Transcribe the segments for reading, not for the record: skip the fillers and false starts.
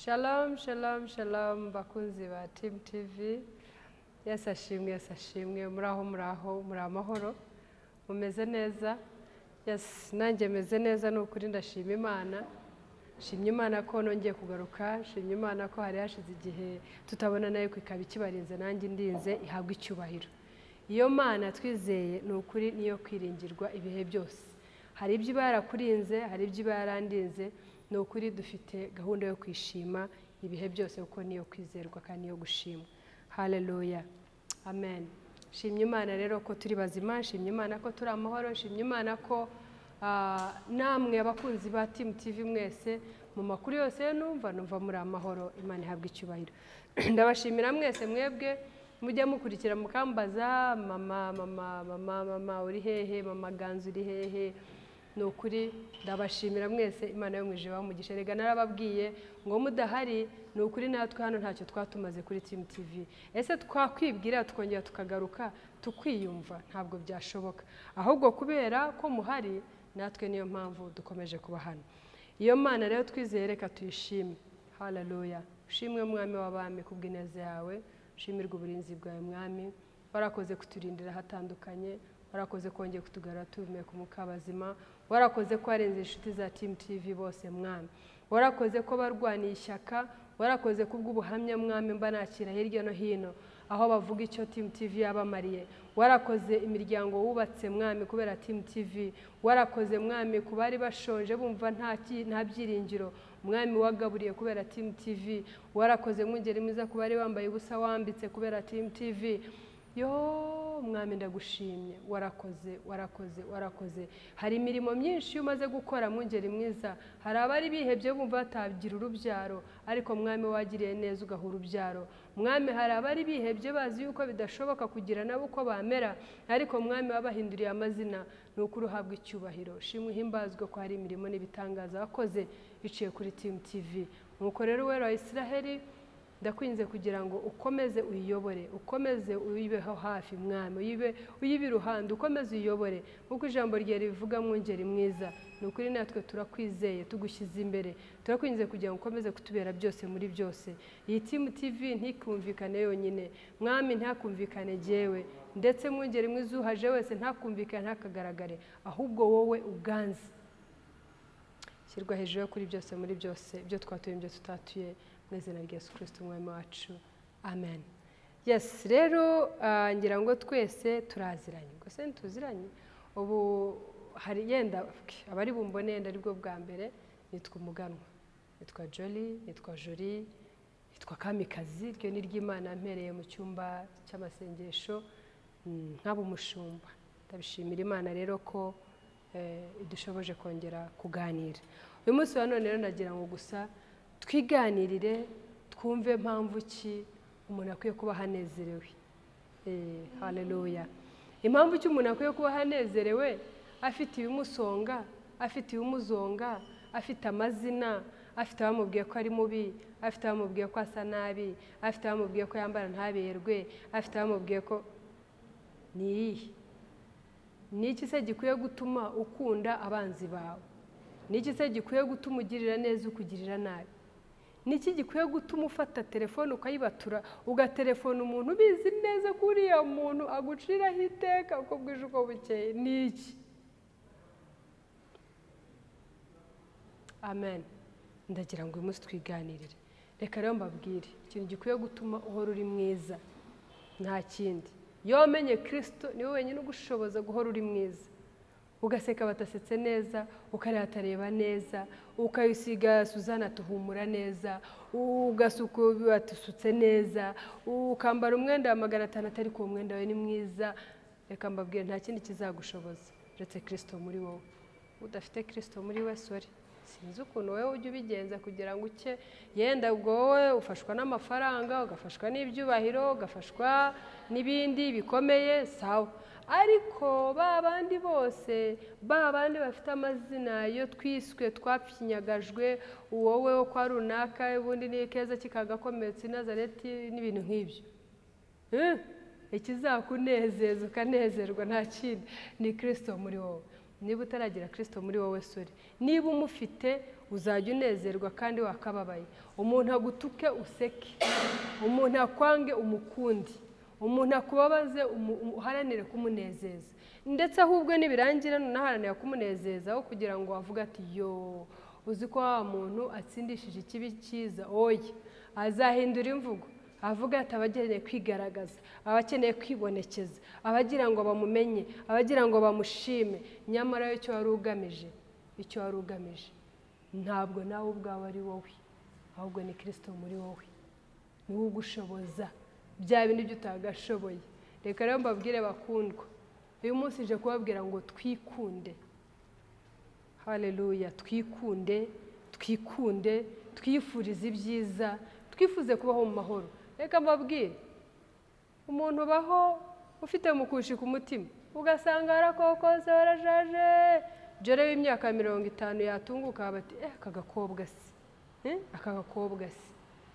Shalom, shalom, shalom, bakunzi ba Team TV. Yesu ashimwe, Yesu ashimwe. Muraho, muraho, muri amahoro. Mumeze neza? Yes, nanjye meze neza, ni ukuri ndashima Imana. Shimye Imana ko nongeye kugaruka, shimye Imana ko hari hashize igihe tutabona nayo ikaba ikibarinze, nanjye ndinze, ihabwa icyubahiro. Iyo Mana twizeye ni ukuri niyo kwiringirwa ibihe byose. Hari ibyo iba yarakurinze, hari ibyo iba yarandinze, ni ukuri dufite gahunda yo kwishima ibihe byose kuko niyo kwizerwa kandi niyo gushimwa. Haleluya. Amen. Shimye Imana rero ko turi bazima, shimye Imana ko turi amahoro, shimye Imana ko namwe abakunzi ba Team TV mwese mu makuru yose numva muri amahoro. Imana ihabwa icyubahiro. Ndabashimira mwese mwebwe mujya mukurikira mukambaza mama mama mama mama uri hehe, mama Ganzu uri hehe. Ni ukuri ndabashimira mwese, Imana yo mu ijuru ibahe. Rega narababwiye ngo mudahari ni ukuri natwe hano ntacyo twatumaze kuri Team TV. Ese twakwibwira tukongera tukagaruka tukwiyumva? Ntabwo byashoboka. Ahubwo kubera ko muhari natwe niyo mpamvu dukomeje kuba hano. Iyo Mana rero twizeye reka tuyishime. Haleluya. Ushimwe Mwami w'abami kubw'ineza yawe, ushimirwe uburinzi bwawe Mwami. Warakoze kuturindira hatandukanye, warakoze kongera kutugarura tuhumeka umwuka bazima, warakoze ko warenze inshuti za Team TV bose Mwami, warakoze ko barwaniye ishyaka, warakoze kubw'ubuhamya Mwami mba nakira hirya no hino aho bavuga icyo Team TV yabamariye, warakoze imiryango wubatse Mwami kubera Team TV, warakoze Mwami ku bari bashonje bumva nta byiringiro Mwami wagaburiye kubera Team TV, warakoze mwungeri mwiza ku bari bambaye ubusa wambitse kubera Team TV. Yo Mwami ndagushimye, warakoze, warakoze, warakoze. Hari imirimo myinshi umaze gukora mwungeri mwiza, hari abari bihebye bumva batagira urubyaro, ariko Mwami wagiriye neza ugaha urubyaro. Mwami hari abari bihebye bazi yuko bidashoboka kugira nabo uko bamera, ariko Mwami wabahinduriye amazina, ni ukuri uhabwa icyubahiro. Shimwe uhimbazwe ko hari imirimo n'ibitangaza wakoze biciye kuri Team TV. Nuko rero Uwera wa Israheli ndakwinze kugira ngo ukomeze uyiyobore, ukomeze uyibeho hafi Mwami, uyibe iruhande, ukomeze uyiyobore nkuko ijambo rye rivuga mwungeri mwiza. Ni ukuri natwe turakwizeye, tugushyize imbere, turakwinze kugira ngo ukomeze kutubera byose muri byose. Iyi Team TV ntikumvikane yonyine Mwami, ntakumvikane jyewe, ndetse mwungeri mwiza uhaje wese ntakumvikane, ntakagaragare, ahubwo wowe uganze. Shyirwa hejuru yo kuri byose muri byose, ibyo twatuye ibyo tutatuye, mu izina rya Yesu Kristo Umwami wacu. Amen. Yes, rero ngira ngo twese turaziranye. Ubwo se ntituziranye? Ubu hari yenda abari bumbone yenda aribwo bwa mbere, nitwa Umuganwa, nitwa Jolly, nitwa Jolie, nitwa Kamikazi, iryo ni ry'Imana mpereye mu cyumba cy'amasengesho nk'abo umushumba. Ndabishimira Imana rero ko idushoboje kongera kuganira. Uyu munsi wa none rero ndagira ngo gusa twiganirire, twumve mpamvu ki umuntu akwiye kuba hanezerewe. Haleluya. Impamvu ki umuntu akwiye kuba hanezerewe, afite ibimusonga, afite ibimuzonga, afite amazina, afite abamubwiye ko ari mubi, afite abamubwiye ko asa nabi, afite abamubwiye ko yambara ntaberwe, afite abamubwiye ko ni iyihe? Ni iki se gikwiye gutuma ukunda abanzi bawe? Ni iki se gikwiye gutuma ugirira neza ukugirira nabi? Ni iki gikwiye gutuma ufata telefone ukayibatura, ugaterefona umuntu ubizi neza ko uriya muntu aguciraho iteka uko bwije uko bukeye? Ni iki? Amen. Ndagira ngo uyu munsi twiganirire. Reka rero mbabwire ikintu gikwiye gutuma uhora uri mwiza, nta kindi. Iyo wamenye Kristo niwe wenyine ugushoboza guhora uri mwiza. Ugaseka batasetse neza, ukareba atareba neza, ukayisiga Suzana tuhumura neza, ugasuka batusutse neza, ukambara umwenda wa 500 atari ko umwenda wawe ni mwiza. Reka mbabwire nta kindi kizagushoboza uretse Kristo muri wowe. Udafite Kristo muri we, sorry, sinzi ukuntu wowe ujya ubigenza kugira ngo uke, yenda ubwo wowe ufashwa n'amafaranga, ugafashwa n'ibyubahiro, ugafashwa n'ibindi bikomeye, sawa. Ariko ba bandi bose, ba bandi bafite amazina iyo twiswe twapfinyagajwe, wowe wo kwa runaka, ubundi ni keza kikagakometsa i Nazareti n'ibintu nk'ibyo. Ikizakunezeza ukanezerwa nta kindi ni Kristo muri wowe. Niba utaragira Kristo muri wowe, sore, niba umufite uzajya unezerwa kandi wakababaye. Umuntu agutuke useke, umuntu akwange umukundi, umuntu akubabaze uharanire kumunezeza. Ndetse ahubwo nibirangira nunaharanira kumunezeza, aho kugira ngo avuge ati yo uzi ko wa muntu atsindishije ikibi cyiza, oya, azahindura imvugo avuga ati abakeneye kwigaragaza, abakeneye kwibonekeza, abagira ngo bamumenye, abagira ngo bamushime. Nyamara icyo wari ugamije, icyo wari ugamije ntabwo nawe ubwawe ari wowe, ahubwo ni Kristo muri wowe, niwe ugushoboza bya bindi byo utagashoboye. Reka rero mbabwire bakundwa, uyu munsi nje kubabwira ngo twikunde. Haleluya, twikunde, twikunde, twifurize ibyiza, twifuze kubaho mu mahoro. Reka mbabwire, umuntu ubaho ufite mukushi ku mutima, ugasanga arakokose warajaje, jore w'imyaka 50 yatunguka bati aka gakobwa se, aka gakobwa se.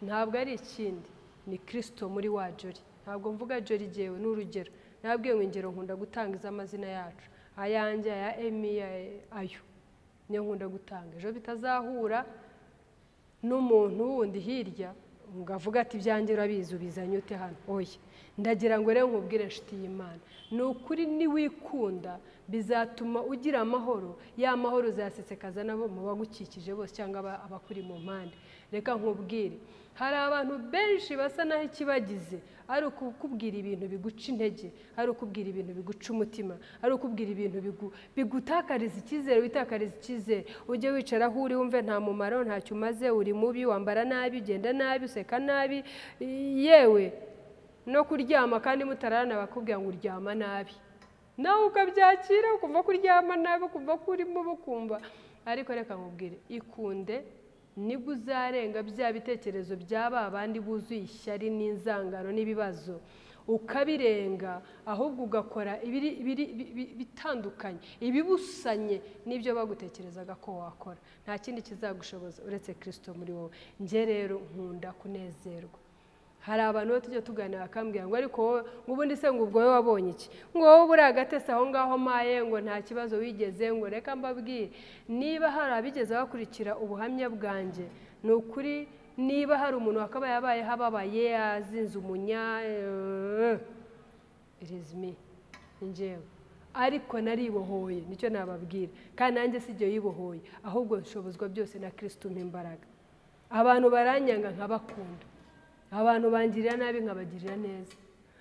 Ntabwo ari ikindi, ni Kristo muri wa jori. Ntabwo mvuga jori jewe, ni urugero. Nabwiye ngo ingero nkunda gutanga iz'amazina yacu, ayanjye, aya Emi, ayo niyo nkunda gutanga. Ejo bitazahura n'umuntu wundi hirya ngavuga ati ibyanjye urabizi ubizanye ute hano. Oya, ndagira ngo rero nkubwire inshuti y'Imana, ni ukuri niwikunda bizatuma ugira amahoro. Ya mahoro uzasesekaza nabo mu bagukikije bose cyangwa abakuri mu mpande. Reka nkubwire, hari abantu benshi basa naho ikibagize ari ukukubwira ibintu biguca intege, ari ukubwira ibintu biguca umutima, ari ukubwira ibintu bigutakariza icyizere, witakariza icyizere. Ujye wicara aho uri wumve nta mumaro, ntacyo umaze, uri mubi, wambara nabi, ugenda nabi, useka nabi, yewe no kuryama kandi mutararana bakubwira ngo uryama nabi, nawe ukabyakira ukumva ko uryama nabi, ukumva ko uri mubi, ukumva. Ariko reka nkubwire, ikunde, nibwo uzarenga bya bitekerezo by'aba bandi buzuye ishyari n'inzangano n'ibibazo, ukabirenga, ahubwo ugakora ibiri bitandukanye, ibibusanye n'ibyo bagutekerezaga ko wakora. Nta kindi kizagushoboza uretse Kristo muri wowe. Njye rero nkunda kunezerwa. Hari abantu bo tujya tuganira bakambwira ngo ariko wowe ngo ubundi se ngo ubwo wowe wabonye iki, ngo wowe buri agatese aho ngaho maye, ngo nta kibazo wigeze. Ngo reka mbabwire, niba hari abigeze bakurikira ubuhamya bwanjye, ni ukuri niba hari umuntu wakabaye abaye hababaye azinze umunya, it is me, njyewe. Ariko naribohoye, nicyo nababwira. Kandi nanjye si jye yibohoye, ahubwo nshobozwa byose na Kristo umpa imbaraga. Abantu baranyanga nkabakunda, abantu bangirira nabi nkabagirira neza.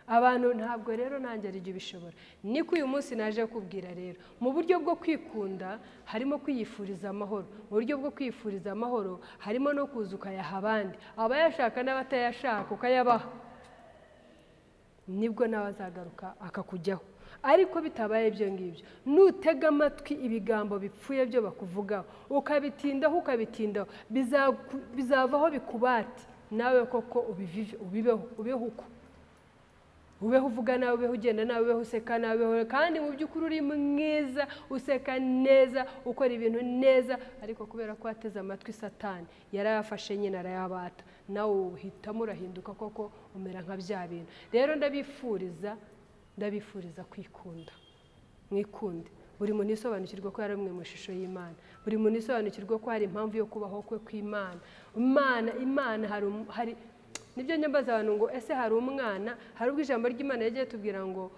Abantu ntabwo rero nanjye ari bishobora. Niko uyu munsi naje kubwira rero, mu buryo bwo kwikunda harimo kwiyifuriza amahoro, mu buryo bwo kwifuriza amahoro harimo no kuza ukayaha abandi, abayashaka n'abatayashaka ukayabaha, nibwo nawe azagaruka akakujyaho. Ariko bitabaye ibyo ngibyo, nutega amatwi ibigambo bipfuye byo bakuvugaho, ukabitindaho ukabitindaho, bizavaho bikubate nawe koko ubivive, ubibeho, ubeho uko ubeho uvuga nawe, ubeho ugenda nawe, ubeho useka nawe, ubeho kandi mu by'ukuri uri mwiza, useka neza, ukora ibintu neza. Ariko kubera ko wateze amatwi Satani, yarayafashe nyine arayabata, nawe uhitamo urahinduka koko umera nka bya bintu. Rero ndabifuriza, ndabifuriza kwikunda. Mwikunde. Buri muntu yisobanukirwa ko yaremwe mu ishusho y'Imana, buri muntu yisobanukirwa ko hari impamvu yo kubaho kwe kw'Imana. Imana hari nibyo nyambaza abantu ngo ese hari umwana, hari ubwo ijambo ry'Imana yagiye tubwira ngo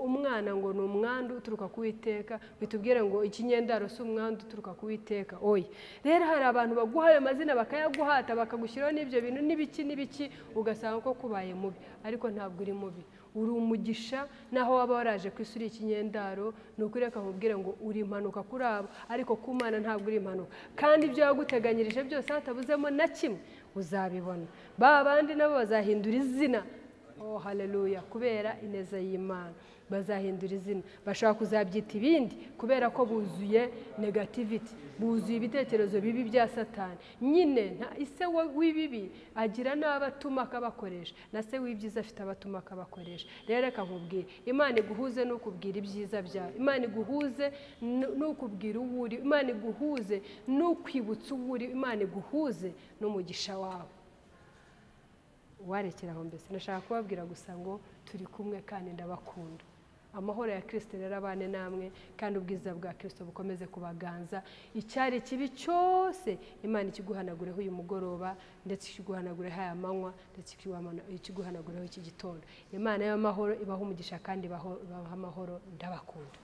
umwana ngo ni umwandu uturuka ku Uwiteka, bitubwira ngo ikinyendaro si umwandu uturuka ku Uwiteka. Oya, rero hari abantu baguha ayo mazina bakayaguhata, bakagushyiraho n'ibyo bintu n'ibiki n'ibiki, ugasanga ko kubaye mubi. Ariko ntabwo uri mubi, uri umugisha. Naho waba waraje ku isi uri ikinyendaro, ni ukuri reka nkubwire ngo uri impanuka kuri abo, ariko ku Mana ntabwo uri impanuka. Kandi ibyo yaguteganyirije byose hatabuzemo na kimwe uzabibona. Ba bandi nabo bazahindura izina. Oh haleluya, kubera ineza y'Imana bazahindura izina. Bashaka kuzabyita ibindi kubera ko buzuye negativity, buzuye ibitekerezo bibi bya Satani. Nyine nta ise w'ibibi agira n'abatuma akabakoresha, na se w'ibyiza afite abatuma akabakoresha. Rero reka nkubwire, Imana iguhuze n'ukubwira ibyiza byawe, Imana iguhuze n'ukubwira uwo uri, Imana iguhuze n'ukwibutsa uwo uri, Imana iguhuze n'umugisha wawe. Warekera aho mbese nashaka kubabwira gusa ngo turi kumwe kandi ndabakunda. Amahoro ya Kristo rero abane namwe, kandi ubwiza bwa Kristo bukomeze kubaganza. Icyari kibi cyose Imana ikiguhanagureho uyu mugoroba, ndetse ikiguhanagureho aya manywa, ndetse ikiguhanagureho iki gitondo. Imana y'amahoro ibaha umugisha kandi ibaha amahoro. Ndabakunda.